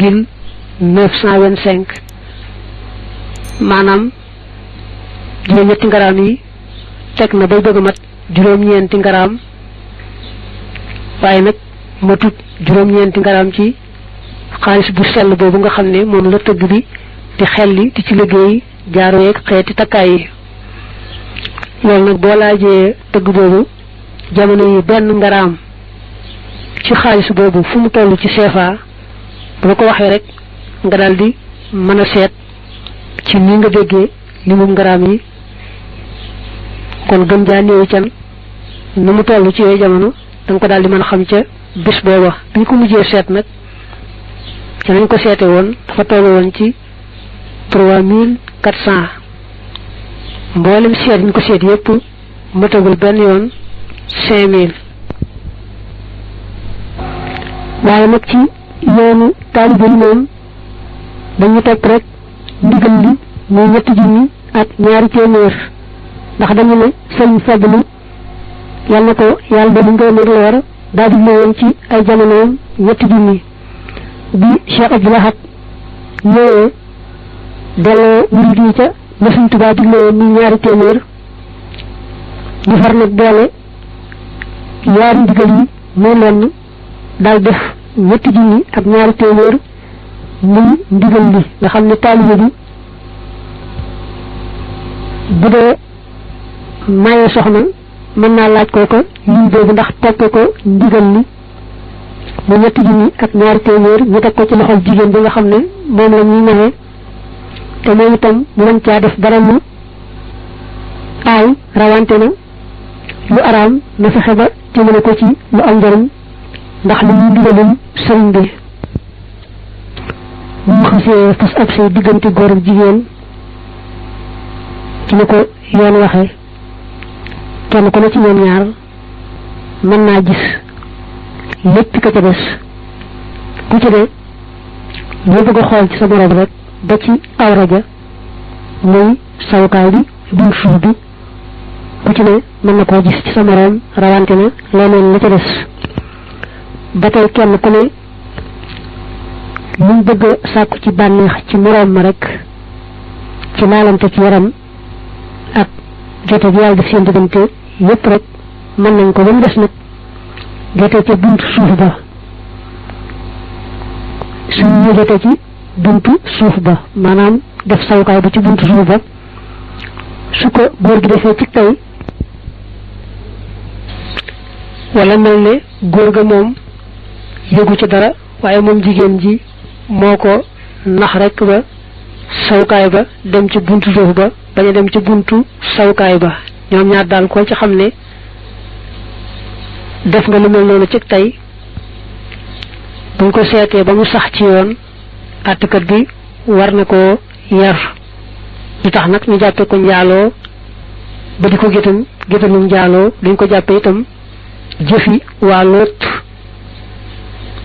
925 maanaam juróom-ñetti ngaraam yi teg na bay bëgg mat juróom-ñeenti ngaraam waaye nag matut juróom-ñeenti ngaraam ci xaalis bu sell boobu nga xam ne moom la tëgg bi di xelli di ci liggéey jaaro yeeg xeeti takkaay yi loolu nag boo laajee tëgg boobu jamono yi benn ngaraam ci xaalis boobu fu mu toll ci CFA bu ko waxee rek nga daldi mën a seet ci ni nga déggee li mu ngaraam yi kon gën jaa néew can nu mu toll ci yooyu jamono da nga ko daldi mën a xam ca bis booba bi ñu ko mujjee seet nag ci nañ ko seete woon dafa toll woon ci 3400 mboolem seet ñu ko seet yépp matagul benn yoon 5000 waaye nag ci yoonu taalibe yi moom dañu topp rek ndigal li muy ñetti junni ak ñaari téeméer ndax dañu ne sëñ Fadlu yàlla na ko yàlla ba mu ngeen leer daa digle woon ci ay jamonoom ñetti junni bi Cheikh Abdoul Ahad ñëwee delloo murid yi ca la Sëñ Tuubaa digle woon muy ñaari téeméer ñu far nag boole yaari ndigal yi muy lenn daal def ñetti junni ak ñaari téeméer muy ndigal li nga xam ne taalibe bi bu dee maye soxna mën naa laaj kooko lii boobu ndax toppe ko ndigal li mu ñetti junni ak ñaari téeméer ñu teg ko ci loxol jigéen bi nga xam ne moom la ñuy maye te moom itam mu mën caa def dara mu aay rawante na lu araam na fexe ba jëmale ko ci lu am njëriñ ndax li ñuy digalul sëriñ bi bu mu xasee fas ab say diggante góor ak jigéen ci ni ko yoon waxee kenn ku ne ci ñoom ñaar mën naa gis lépp ka ca des ku ci ne boo bëgg a xool ci sa morom rek ba ci awra ja muy sawukaay bi buñ suuf bi ku ci ne mën na koo gis ci sa morom rawante na leneen la ca des ba tey kenn ku ne luñ bëgg a sàkku ci bànneex ci morom ma rek ci laalante ci yaram ak jote bi yàlla def seen diggante yépp rek mën nañ ko ba mu des nag jote ca buntu suuf ba suñu jote ci buntu suuf ba maanaam def sawukaay ba ci buntu suuf ba su ko góor gi defee ci tey wala mel ne góor ga moom yëgu ci dara waaye moom jigéen ji moo ko nax rek ba sawukaay ba dem ci buntu suuf ba bañ a dem ci buntu sawukaay ba ñoom ñaar daal ko ci xam ne def nga lu mel noonu ci tey buñ ko seetee ba mu sax ci yoon àttekat bi war na koo yar lu tax nag ñu jàppe ko njaaloo ba di ko gétanum njaaloo dañ ko jàppe itam jëfi waa Lóot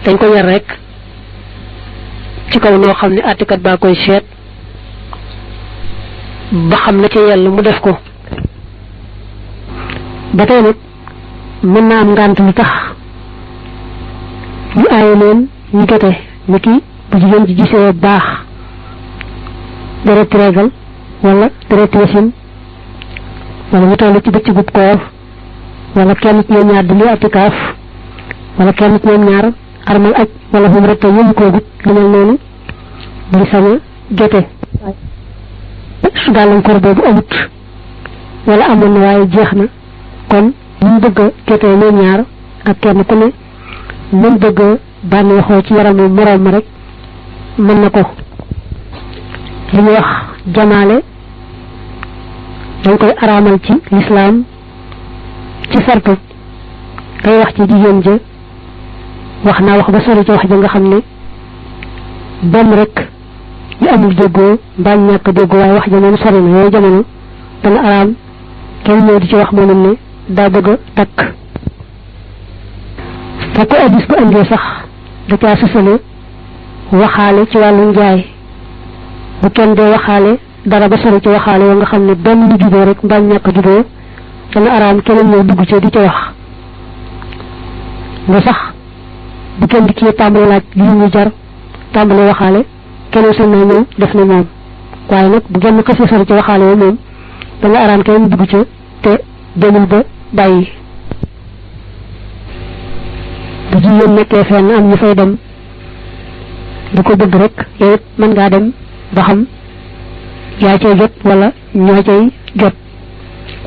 dañ ko yar rek ci kaw noo xam ne àttekat baa koy seet ba xam na ci yàlla mu def ko ba tey nag mën naa am ngànt lu tax ñu aaye leen ñu jote ni ki bu jigéen ji gisee baax deret régal wala deret wasin wala mu toll ci bëccëgub koor wala kenn ci ñoom ñaar di lu atikaaf wala kenn ci ñoom ñaar armal aj wala fu mu rek yëngu koogut lu mel noonu di sañ a jote su gàllankoor boobu amut wala amoon na waaye jeex na kon ñu bëgg a jotee ñoom ñaar ak kenn ku ne ñu bëgg a bànneexoo ci yaramu moroom ma rek mën na ko li ñuy wax jamaale dañ koy araamal ci lislaam ci sartu kay wax ci jigéen ja wax naa wax ba sori ci wax ja nga xam ne benn rek ñu amul déggoo mbaa ñàkk déggoo waaye wax ja moom sori na yooyu jamono dana araam kenn ñëw di ci wax moom ne daa bëgg a takk te ko addis bu andee sax da caa sësale waxaale ci wàllu njaay bu kenn dee waxaale dara ba sori ci waxaale yoo nga xam ne benn lu juboo rek mbaa ñàkk juboo dana araam keneen ñëw dugg ci di ca wax nga sax bu kenn di ci tàmbali laaj li ñu jar tàmbali waxaale keneen sañ naa ñëw def na moom waaye nag bu genn xësi sori ci waxaale woo moom da nga araan kenn dugg ca te demul ba bàyyi bu jigéen nekkee fenn am ñu fay dem du ko bëgg rek yow it mën ngaa dem ba xam yaa cay jot wala ñoo cay jot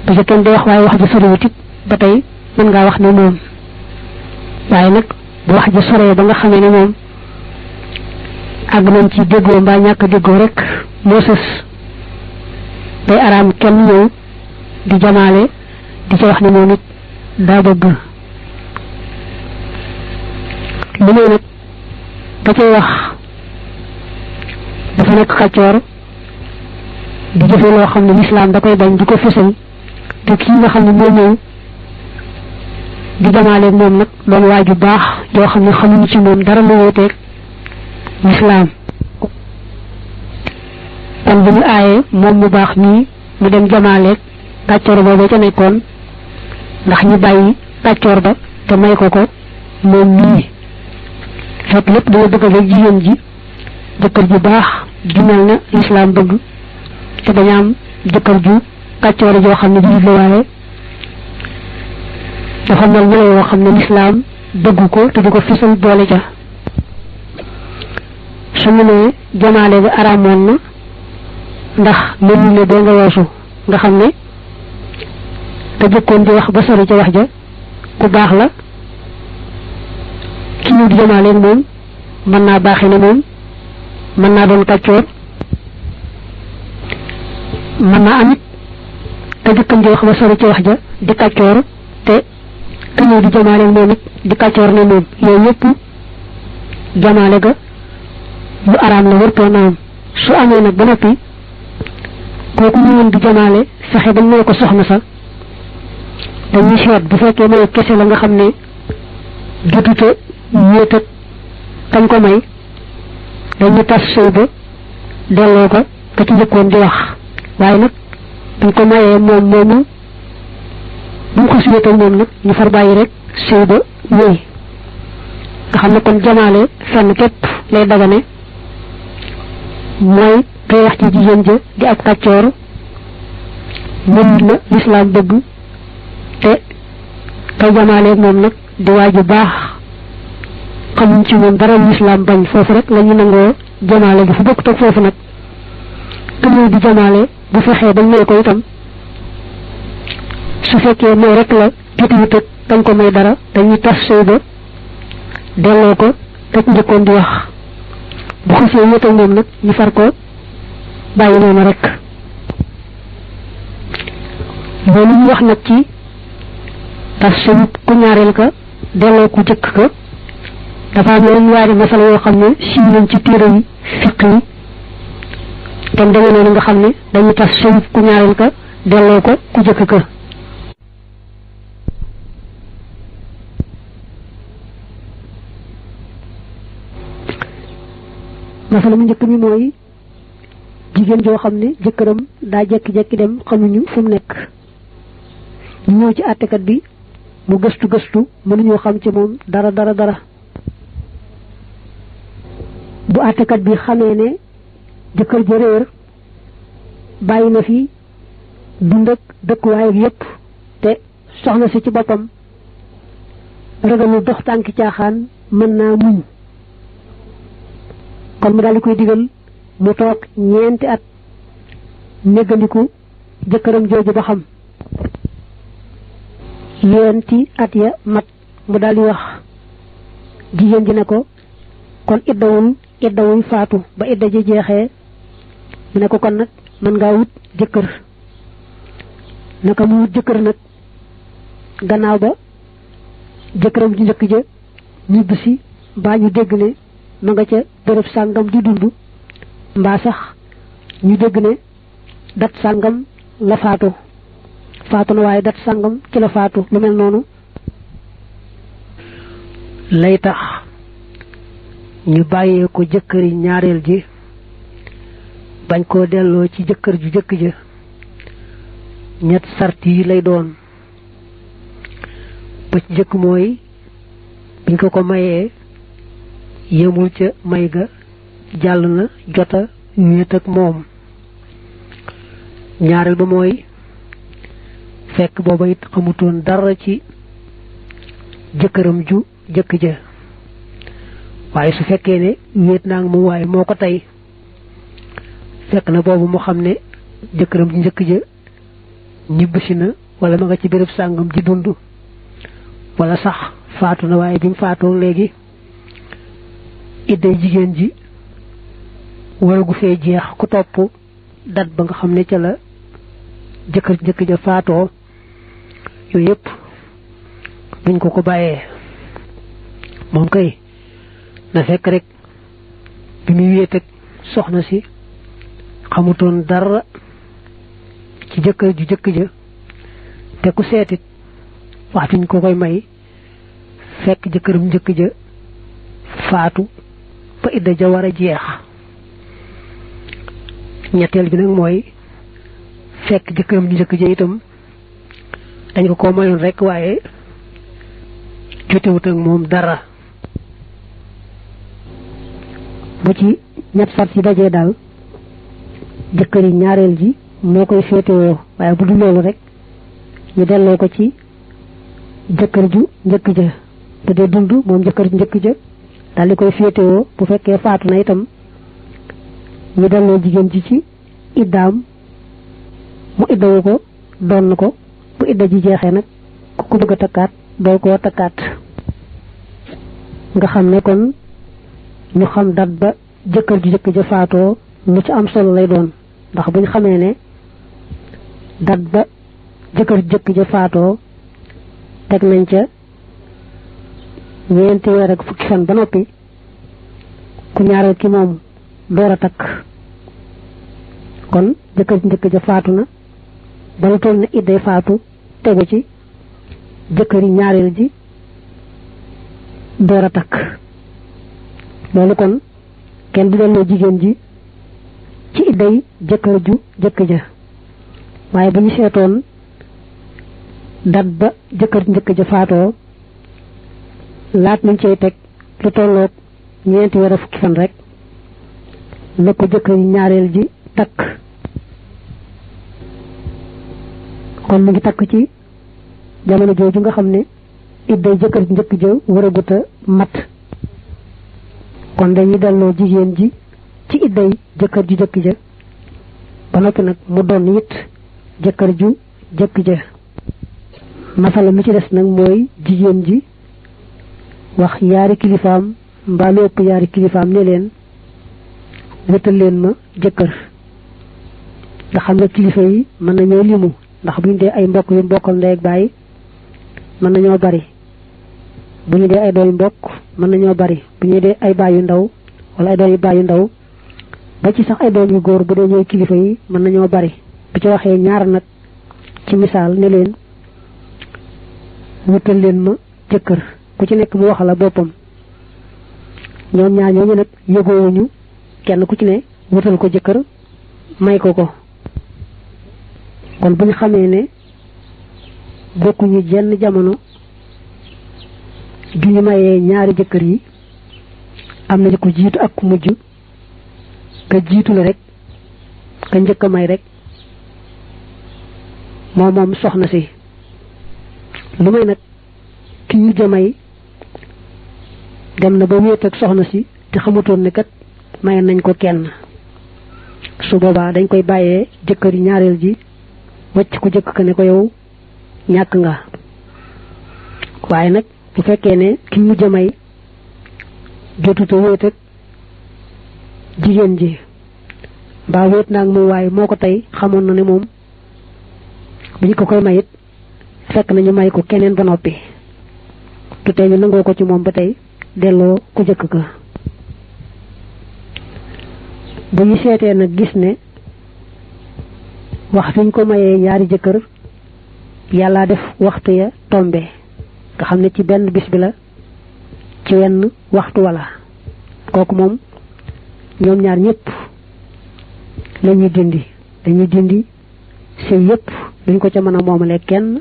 bu ca kenn di wax waaye wax ji soriwut it ba tey mën ngaa wax ne moom waaye nag bu wax ji soree ba nga xamee ne moom àgg nañ ci déggoo mbaa ñàkk déggoo rek moo sës day araam kenn ñëw di jamaale di ca wax ne moom it daa bëgg li muy nag ka cay wax dafa nekk xàccoor di jëfe loo xam ne lislaam da koy bañ di ko fësal te kii nga xam ne moo ñëw di jamaaleeg moom nag doon waaju baax yoo xam ne xamuñu ci moom dara lu wuteeg lislaam kon bu ñu aayee moom mu baax nii mu dem jamaaleeg kàccoor boobu ca nekkoon ndax ñu bàyyi kàccoor ba te may ko ko moom nii fekk lépp dama bëgg rek jigéen ji jëkkër ju baax ju mel na lislaam bëgg te dañu am jëkkër ju kàccoor joo xam ne jullit la waaye dafa mel melo yoo xam ne lislaam bëgg ko te du ko fisal boole ca su mu ne jamaale ba araamoon na ndax mënul ne doo nga weesu nga xam ne te jëkkoon di wax ba sori ca wax ja ku baax la ki ñu di jamaale moom mën naa baaxee ne moom mën naa doon kàccoor mën naa amit te jëkkoon di wax ba sori ca wax ja di kàccoor te ka ñëw di jamaale moom it di kàccoor ne moom yooyu yëpp jamaale ga lu araam la wartoo na am su amee nag ba noppi kooku ñëwoon di jamaale fexe ba may ko soxna sa dañuy seet bu fekkee may kese la nga xam ne jotuta wéet ak kañ ko may dañu tas sëy ba delloo ko ka ci jëkkoon di wax waaye nag dañ ko mayee moom moomu bu mu ko si wéetal moom nag ñu far bàyyi rek sëy ba wéy nga xam ne kon jamaale fenn képp lay dagane mooy kay wax ci jigéen ja di ab kàccoor mën na lislaam bëgg te kay jamaale moom nag di waaju baax xamuñ ci moom dara lislaam bañ foofu rek la ñu nangoo jamaale gi fu bokk toog foofu nag ka ñëw di jamaale bu fexee bañ may ko itam su fekkee mooy rek la jotiwut ak dañ ko may dara dañuy tas sëy ba delloo ko te ku njëkkoon di wax bu xasee wéetal moom nag ñu far ko bàyyi noonu rek loolu ñu wax nag ci tas sëy ku ñaareel ka delloo ku jëkk ka dafa am yeneen yaari masala yoo xam ne siiw nañ ci téere yi fiq yi tam danga noonu nga xam ne dañuy tas sëy ku ñaareel ka delloo ko ku jëkk ka masala mu njëkk mi mooy jigéen joo xam ne jëkkëram daa jekki-jekki dem xamuñu fu mu nekk ñu ñëw ci àttekat bi mu gëstu mënuñoo xam ci moom dara bu àttekat bi xamee ne jëkkër ja réer bàyyi na fi dund ak dëkkuwaay yépp te soxna si ci boppam ragalu dox tànki caaxaan mën naa muñ kon mu daal di koy digal mu toog ñeenti at néggandiku jëkkëram jooju ba xam ñeenti at ya mat mu daal di wax jigéen ji ne ko kon iddawul faatu ba idda ji jeexee mu ne ko kon nag mën ngaa wut jëkkër naka mu wut jëkkër nag gannaaw ba jëkkëram ji njëkk ja ñibbisi mbaa ñu dégg ne ma nga ca bërëb sàngam di dund mbaa sax ñu dégg ne dat sàngam la faatu na waaye dat sàngam ci la faatu lu mel noonu lay tax ñu bàyyee ko jëkkëri ñaareel ji bañ koo delloo ci jëkkër ju jëkk ja ñett sart yi lay doon ba ci jëkk mooy biñ ko mayee yemul ca may ga jàll na jota wéet ak moom. ñaareel ba mooy fekk booba it xamutoon dara ci jëkkëram ju jëkk ja waaye su fekkee ne wéet naa ngi moom waaye moo ko tey fekk na boobu mu xam ne jëkkëram ju njëkk ja ñibbisi na wala ma nga ci béréb sàngam di dund wala sax faatu na waaye bi mu faatoo léegi idday jigéen ji waragu fee jeex ku topp dat ba nga xam ne ca la jëkkër njëkk ja faatoo yooyu yëpp duñ ko bàyyee moom kay na fekk rek bi muy wéet ak soxna si xamutoon dara ci jëkkër ju jëkk ja te ku seetit waxtuñ ko koy may fekk jëkkëram njëkk ja faatu ba idda ja war a jeex. ñetteel bi nag mooy fekk jëkkëram ju njëkk ja itam dañ ko mayoon rek waaye jotewut ak moom dara. bu ci ñett sart yi dajee daal jëkkër yi ñaareel ji moo koy féetewoo waaye bu dul loolu rek ñu delloo ko ci jëkkër ju njëkk ja bu dee dund moom jëkkër ju njëkk ja daal di koy féetewoo bu fekkee faatu na itam ñu delloo jigéen ji ci iddaam mu iddawu ko doon ko bu idda ji jeexee nag ku ko bëgg a takkaat dool koo takkaat. nga xam ne kon ñu xam dat ba jëkkër ju jëkk ja faatoo lu ci am solo lay doon ndax buñ xamee ne dat ba jëkkër ju jëkk ja faatoo teg nañ ca ñeenti weer ak fukki fan ba noppi ku ñaareel ki moom door a takk kon jëkkër ju njëkk ja faatu na ba lu toll ne idday faatu tegu ci jëkkër yi ñaareel ji door a takk loolu kon kenn du delloo jigéen ji ci idday jëkkër ju jëkk ja waaye bu ñu seetoon dat ba jëkkër ju njëkk ja faatoo laat nañ cey teg lu tolloog ñeenti weer a fukki fan rek la ko jëkkër yi ñaareel ji takk kon mu ngi takk ci jamono jooju nga xam ne idday jëkkër ju njëkk ja waragut a mat kon dañuy delloo jigéen ji ci idday jëkkër ju jëkk ja ba noppi nag mu doon it jëkkër ju jëkk ja. masala mi ci des nag mooy jigéen ji wax yaari kilifaam mbaa lu ëpp yaari kilifaam ne leen wëtal leen ma jëkkër nga xam ne kilifa yi mën nañoo limu ndax bu ñu dee ay mbokk yu mbokkal ndey ak baay mën nañoo bari bu ñu dee ay doom yu mbokk mën nañoo bari bu ñu dee ay baay yu ndaw wala ay doom yu baay yu ndaw ba ci sax ay doom yu góor bu dee ñooy kilifa yi mën nañoo bari bu ci waxee ñaar nag ci misaal ne leen wutal leen ma jëkkër ku ci nekk mu wax la boppam ñoom ñaar ñooñu nag yëgoowuñu kenn ku ci ne wutal ko jëkkër may ko kon bu ñu xamee ne bokkuñu jenn jamono du ñu mayee ñaari jëkkër yi am na ko jiitu ak ku mujj ka jiitu la rek ka njëkk a may rek moom soxna si lu may nag ki mujj a may dem na ba wéet ak soxna si te xamutoon ne kat maye nañ ko kenn su boobaa dañ koy bàyyee jëkkër yi ñaareel ji wacc ku jëkk ka ne ko yow ñàkk nga waaye nag bu fekkee ne ki mujj a may jotuta wéet ak jigéen ji mbaa wéet naag moom waaye moo ko tey xamoon na ne moom bu ñu ko koy mayit fekk nañu may ko keneen ba noppi tu tey ñu nangoo ko ci moom ba tey delloo ku jëkk ka bu ñu seetee nag gis ne waxtu ñu ko mayee ñaari jëkkër yàlla def waxtu ya tombe nga xam ne ci benn bis bi la ci wenn waxtu wala kooku moom ñoom ñaar ñëpp lañuy dañuy dindi sëy yëpp duñ ko ca mën a moomale kenn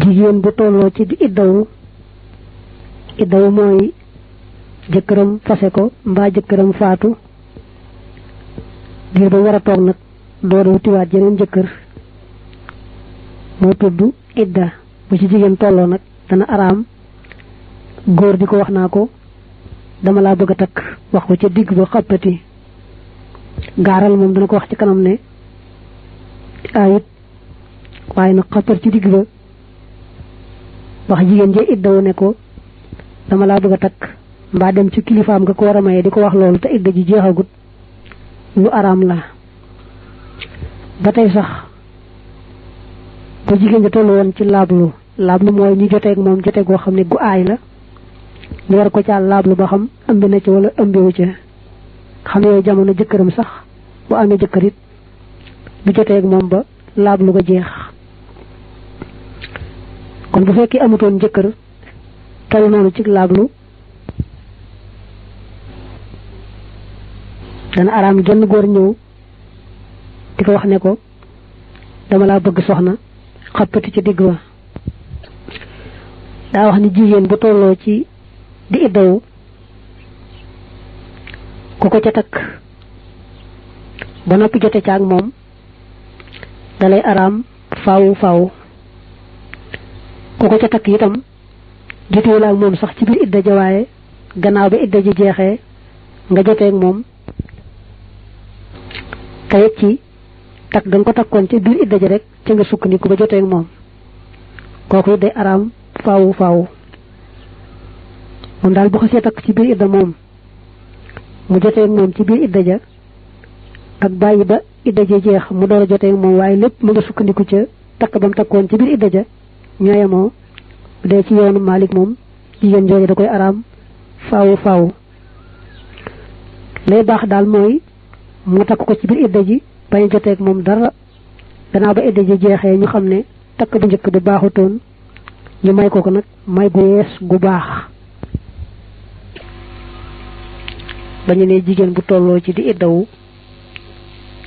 jigéen bu tolloo ci di iddawu mooy jëkkëram fase ko mbaa jëkkëram faatu diir ba war a toog nag door a wutiwaat yeneen jëkkër moo tudd idda. bu ci jigéen tolloo nag dana araam góor di ko wax naa ko dama laa bëgg a takk wax ko ca digg ba xappati. gaaral moom dana ko wax ci kanam ne ayit waaye nag xappar ci digg ba wax jigéen ja iddawu ne ko dama laa bëgg a takk mbaa dem ci kilifaam nga ko war a maye di ko wax loolu te idda ji jeexagut lu araam la. ba tey sax bu jigéen ja tollu woon ci laablu mooy ñu joteeg moom jote goo xam ne gu aay la ñu war ko ca laablu ba xam ëmbi na ci wala ëmbiwu ca xam ne yooyu jamono jëkkëram sax bu amee jëkkër it bu joteeg moom ba laablu ko jeex. kon bu fekkee amutoon jëkkër toll noonu ci laablu dana araam genn góor ñëw di ko wax ne ko dama laa bëgg soxna xappati ci digg wa. daa wax ni jigéen bu tolloo ci di iddawu ku ko ca takk ba noppi jote ca ak moom dalay araam faawu faawu. ku ko ca takk itam jotewul ak moom sax ci biir idda ja waaye gannaaw ba idda ji jeexee nga joteeg moom kayit ci takk da nga ko takkoon ci biir idda ja rek ca nga sukkandiku ba joteeg moom kooku day araam faawu faawu. moom daal bu xasee takk ci biir idda moom mu joteeg moom ci biir idda ja ak bàyyi ba idda ji jeex mu door a joteeg moom waaye lépp mu nga sukkandiku ca takk ba mu takkoon ci biir idda ja ñooyemoo dee ci yoonu Maalik moom jigéen jooju da koy araam faawu faawu. lay baax daal mooy mu takk ko ci biir idda ji bañ a joteeg moom dara gannaaw ba idda ji jeexee ñu xam ne takk bu njëkk bu baaxutoon ñu may ko nag may gu yees gu baax. bañu ne jigéen bu tolloo ci di iddawu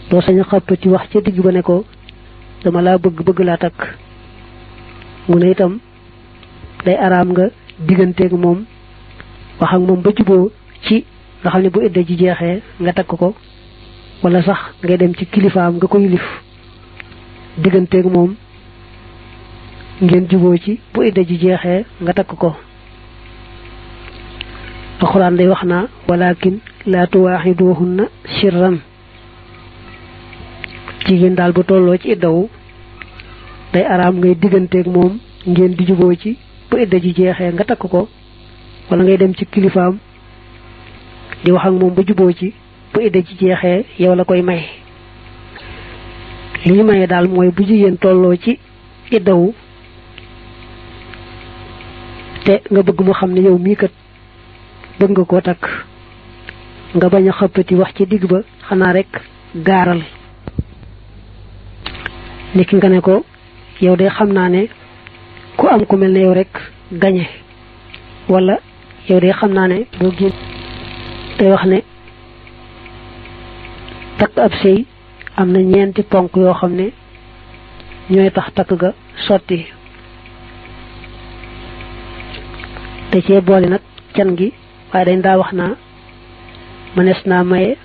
doo sañ a xapp ci wax ca digg ba ne ko dama laa bëgg laa takk. mu ne itam day araam nga digganteeg moom wax ak moom ba juboo ci nga xam ne bu idda ji jeexee nga takk ko wala sax ngay dem ci kilifaam nga ko yilif digganteeg moom ngeen juboo ci bu idda ji jeexee nga takk ko. alxuraan day wax naa walakin laa tuwaaxiduhunna sirran. jigéen daal bu tolloo ci iddawu day araam ngay digganteeg moom ngeen di juboo ci bu idda ji jeexee nga takk ko wala ngay dem ci kilifaam di wax ak moom ba juboo ci bu idda ji jeexee yow la koy may. li ñu maye daal mooy bu jigéen tolloo ci iddawu te nga bëgg mu xam ne yow mii kat bëgg nga koo takk nga bañ a xëppati wax ci digg ba xanaa rek gaaral. niki nga ne ko yow de xam naa ne ku am ku mel ne yow rek gañe wala yow de xam naa ne boo génn tey wax ne takk ab sëy am na ñeenti ponk yoo xam ne ñooy tax takk ga sotti te cee boole nag can gi waaye dañ daa wax naa mënees naa maye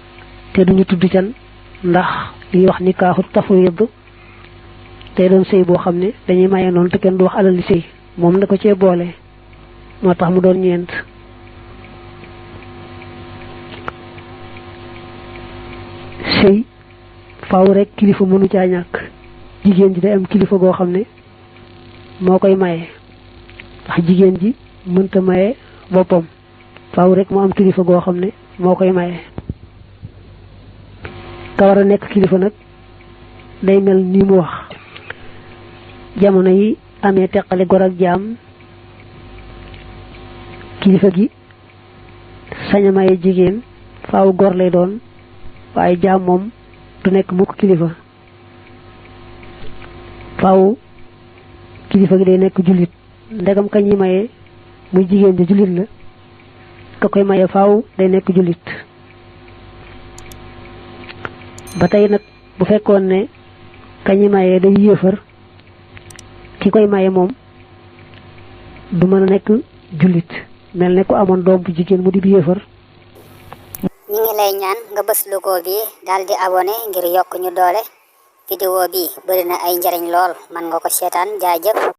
te duñu tudd can ndax li wax ni kaaxut tafwid tey doon sëy boo xam ne dañuy maye noonu te kenn du wax alali sëy moom da ko cee boole moo tax mu doon ñeent. sëy faaw rek kilifa mënu caa ñàkk jigéen ji day am kilifa goo xam ne moo koy maye ndax jigéen ji mënta maye boppam faaw rek mu am kilifa goo xam ne moo koy maye. ka war a nekk kilifa nag day mel ni mu wax jamono yi amee teqale gor ak jaam kilifa gi sañ a maye jigéen faaw gor lay doon waaye jaam moom du nekk mukk kilifa faaw kilifa gi day nekk jullit ndegam ka ñi maye muy jigéen ji jullit la ka koy maye faaw day nekk jullit. ba tey nag bu fekkoon ne ka ñi maye day yéefar ki koy maye moom du mën a nekk jullit mel ne ku amoon doom bu jigéen mu di yéefar. ñi ngi lay ñaan nga bës logo bi daal di abonné ngir yokk ñu doole. vidéo bi bari na ay njariñ lool man nga ko seetaan jaajëf.